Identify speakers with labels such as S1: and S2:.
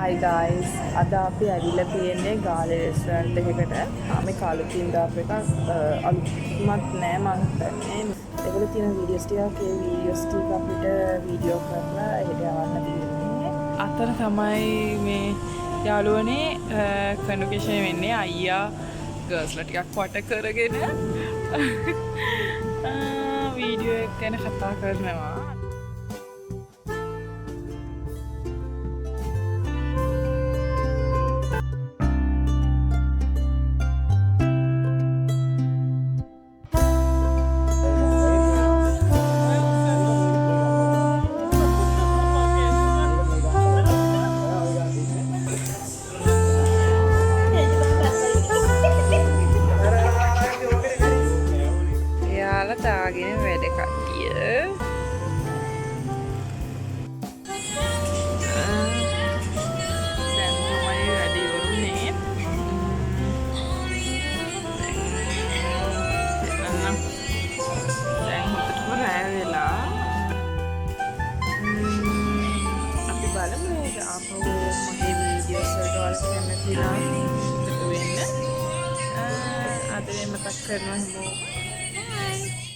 S1: Hi guys, අද අපි ඇවිල්ලා තියෙන්නේ ගාලේ රෙස්ටොරන්ට් එකකට. මේ කාලෙකින් දාපු එකක්, අලුත්මත් නෑ මං හිතන්නේ. ඒවල තියෙන වීඩියෝස් ටිකක්, ඒ වීඩියෝස් ටික අපිට වීඩියෝ කරලා එහෙට යවන්න තියෙන්නේ.
S2: අතන තමයි මේ යාළුවනේ කන්වොකේෂන් වෙන්නේ. අයියා ගර්ල්ස්ලා ටිකක් වට කරගෙන වීඩියෝ එක ගැන කතා කරනවා. එයාලා දාගෙන වැඩ කට්ටිය. දැන් තමයි වැඩ ඉවරුනේ. දැන් දැන් හොඳටම රෑ වෙලා. අපි බලමු නේද ආපහු මගේ වීඩියෝස් වලට ඔයාලා කැමති නම් එකතු වෙන්න. ආදරෙන් මතක් කරනවා හැමෝම. Bye.